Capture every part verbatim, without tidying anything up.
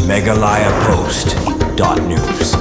Meghalaya Post dot news.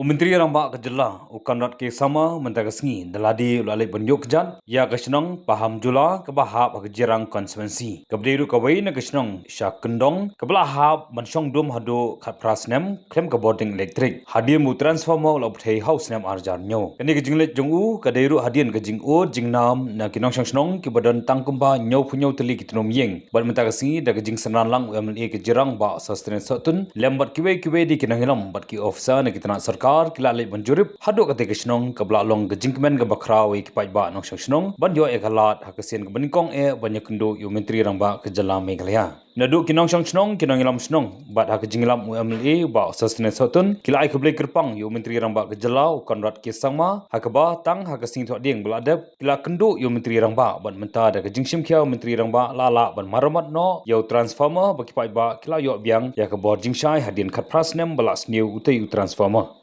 U Myntri Rangbah ka Jylla, u Conrad K Sangma, mynta ka sngi, da lade u la leit ban ïoh kjat ïa ka shnong Pahamjula kaba hap ha ka Jirang Constituency, kaba dei ruh kawei na ki shnong sha kyndong kaba la hap ban shong dum haduh khatphra snem khlem ka bording elektrik, hadien ba u transformer u la pynthei ha u snem arhajar hynñiew. Kane ka jingleit jong u ka dei ruh hadien ka jingud jingnam na ki nongshong shnong kiba don tang kumba hynñiewphew hynñiew tylli ki tnum ïing. Bad mynta ka sngi, da ka jingsynran lang u M L A ka Jirang, Bah Sosthenes Sohtun, lem bad kiwei kiwei de ki nongïalam bad ki officer na ki tnat sorkar ki la leit ban jurip haduh katei ka shnong, kaba la long ka jingkmen kaba khraw ïa ki paidbah nongshong shnong ban ïoh ïa ka lad ha ka sien kaba nyngkong eh ban ïakynduh ïa u Myntri Rangbah ka Jylla Meghalaya. Naduh ki nongshong shnong, ki nongïalam shnong bad ha ka jingïalam u M L A, Bah Sosthenes Sohtun, ki la ai khublei kyrpang ïa u Myntri Rangbah ka Jylla, u Conrad K Sangma, ha kaba tang ha ka Sngi Thohdieng ba la dep ki la kynduh ïa u Myntri Rangbah, bad mynta da ka jingshim khia u Myntri Rangbah la lah ban marammot noh ïa u transformer ba ki paidbah ki la ïoh biang ïa ka bor jingshai hadien khatphra snem ba la sniew utei u transformer.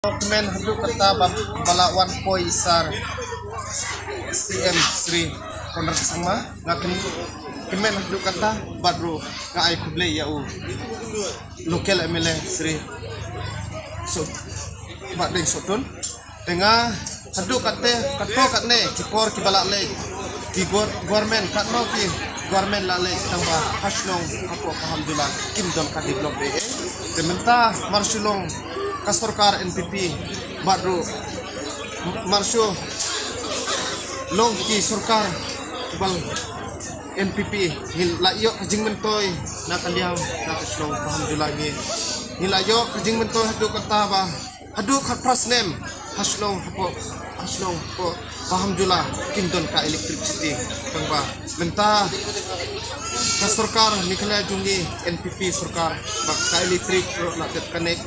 Kmen haduh katta ba, ba la wan poi i Sir C M Shri Conrad Sangma, nga kmen, kmen haduh katta bad ruh nga ai khublei ïa u local M L A Shri So, Bah Deng Sohtun. Te nga haduh katte, katto katne ki por kiba la leit ki gor-, government, katno ki government la leit, tangba ha shnong hapoh Pahamjula kim don ka develop ei ei. Te mynta mar shu long ka sorkar N P P bad ruh mar shu long ki sorkar kiba N P P, ngi la ïoh ka jingmyntoi na ka liang na ka shnong Pahamjula, ngi, ngi la ïoh ka jingmyntoi haduh katta ba haduh khatphra snem ha shnong hapoh, ha shnong hapoh Pahamjula kim don ka electricity. Tangba mynta ka sorkar Meghalaya jong ngi, N P P sorkar, ba ka electric ruh la dep connect.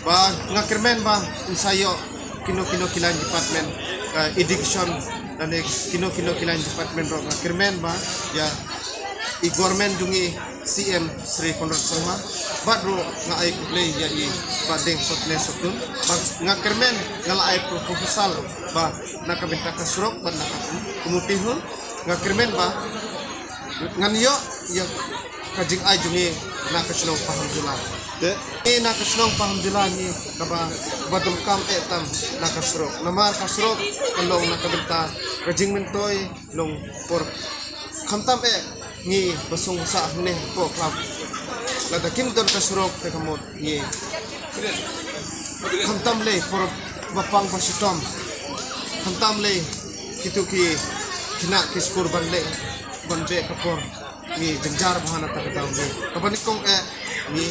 Ba nga kyrmen ba yn sa ïoh kino kino ki line department, eh, education, lane kino kino ki line department ruh nga kyrmen ba ïa i government jong ngi, C M Shri Conrad Sangma, bad ruh nga ai khublei ïa i Bah Deng Sohtun, Sohtun. Bad nga kyrmen, nga la ai proposal ba na ka bynta ka surok bad na ka community hall, nga kyrmen ba ngan ïoh ïa ka jingai jong ngi na ka shnong Pahamjula. Te ngi na ka shnong Pahamjula ngi kaba, ba donkam eh tam na ka surok. Namar ka surok ka long na ka bynta ka jingmyntoi long por. Khamtam eh ngi ba sngewsih hangne hapoh club. Lada kim don ka surok te ka mut ngi khamtam lei por ba pang ba shitom. Khamtam lei kito ki khynnah ki skur ban leh ban beh ka por. Ngi jynjar bha na kata ka daw ngi. Kaba nyngkong eh ngi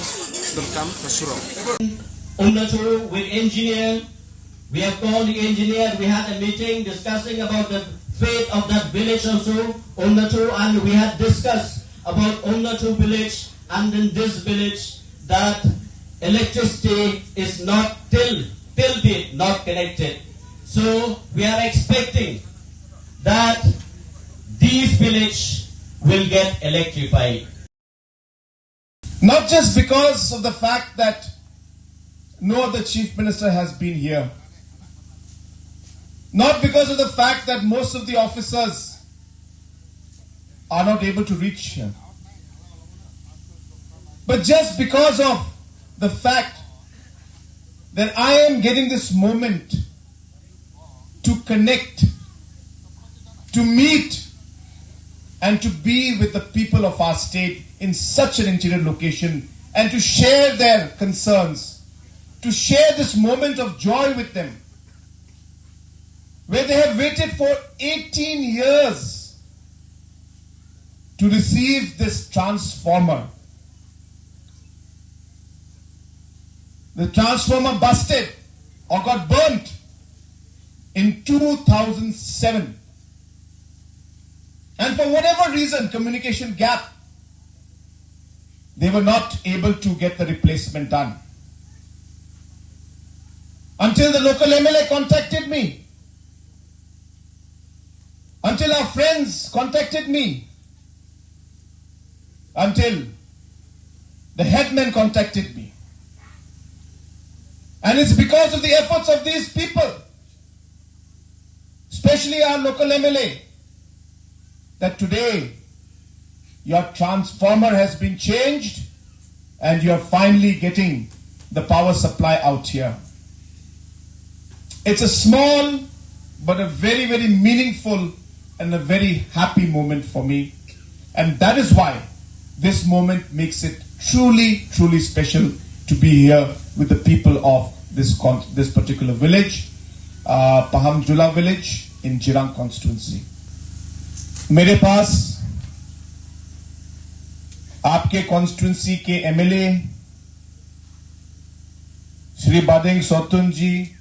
donkam ka surok. Umnatu with engineer, we have called the engineer, we had a meeting discussing about the fate of that village also, Umnatu, and we had discussed about Umnatu village and in this village that electricity is not till, till date not connected. So we are expecting that these village will get electrified. Not just because of the fact that no other chief minister has been here, not because of the fact that most of the officers are not able to reach here, but just because of the fact that I am getting this moment to connect, to meet, and to be with the people of our state in such an interior location and to share their concerns, to share this moment of joy with them, where they have waited for eighteen years to receive this transformer. The transformer busted or got burnt in two thousand seven. And for whatever reason, communication gap, they were not able to get the replacement done. Until the local M L A contacted me, until our friends contacted me, until the headman contacted me. And it's because of the efforts of these people, especially our local M L A, that today your transformer has been changed, and you are finally getting the power supply out here. It's a small but a very, very meaningful and a very happy moment for me. And that is why this moment makes it truly, truly special to be here with the people of this con- this particular village, uh, Pahamjula village in Jirang constituency. मेरे पास आपके कॉन्स्टिट्यूएंसी के एमएलए श्री बादिंग सोतुन जी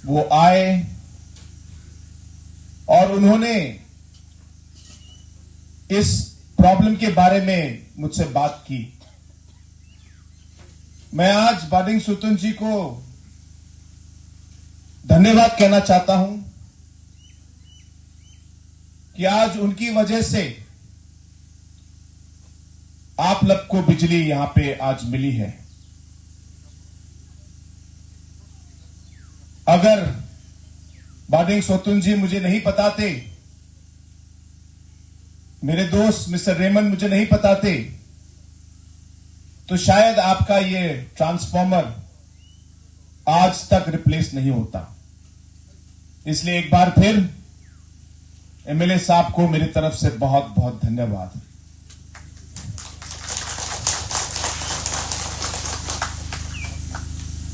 वो आए और उन्होंने इस प्रॉब्लम के बारे में मुझसे बात की। मैं आज बादिंग सोतुन जी को धन्यवाद कहना चाहता हूं कि आज उनकी वजह से आप लोग को बिजली यहां पे आज मिली है। अगर बादिंग सोतुन जी मुझे नहीं बताते, मेरे दोस्त मिस्टर रेमंड मुझे नहीं बताते, तो शायद आपका ये ट्रांसफार्मर आज तक रिप्लेस नहीं होता। इसलिए एक बार फिर एमएलए साहब को मेरी तरफ से बहुत बहुत धन्यवाद।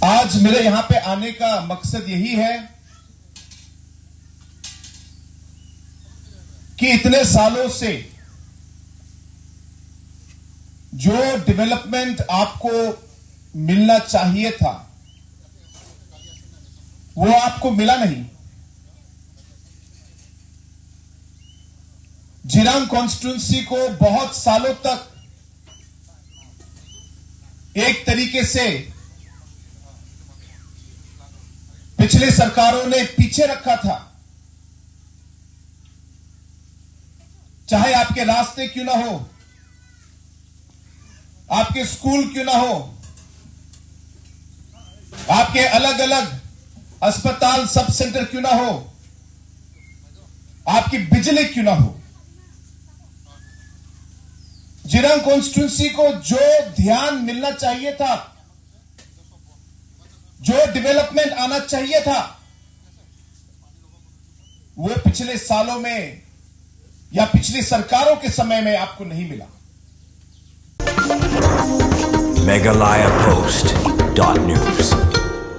आज मेरे यहां पे आने का मकसद यही है कि इतने सालों से जो डेवलपमेंट आपको मिलना चाहिए था, वो आपको मिला नहीं। जिरांग कॉन्स्टिट्यूएंसी को बहुत सालों तक एक तरीके से पिछली सरकारों ने पीछे रखा था। चाहे आपके रास्ते क्यों ना हो, आपके स्कूल क्यों ना हो, आपके अलग अलग अस्पताल सब सेंटर क्यों ना हो, आपकी बिजली क्यों ना हो, जिरांग कॉन्स्टिट्यूएंसी को जो ध्यान मिलना चाहिए था, जो डेवलपमेंट आना चाहिए था, वो पिछले सालों में या पिछली सरकारों के समय में आपको नहीं मिला। Meghalaya Post dot news.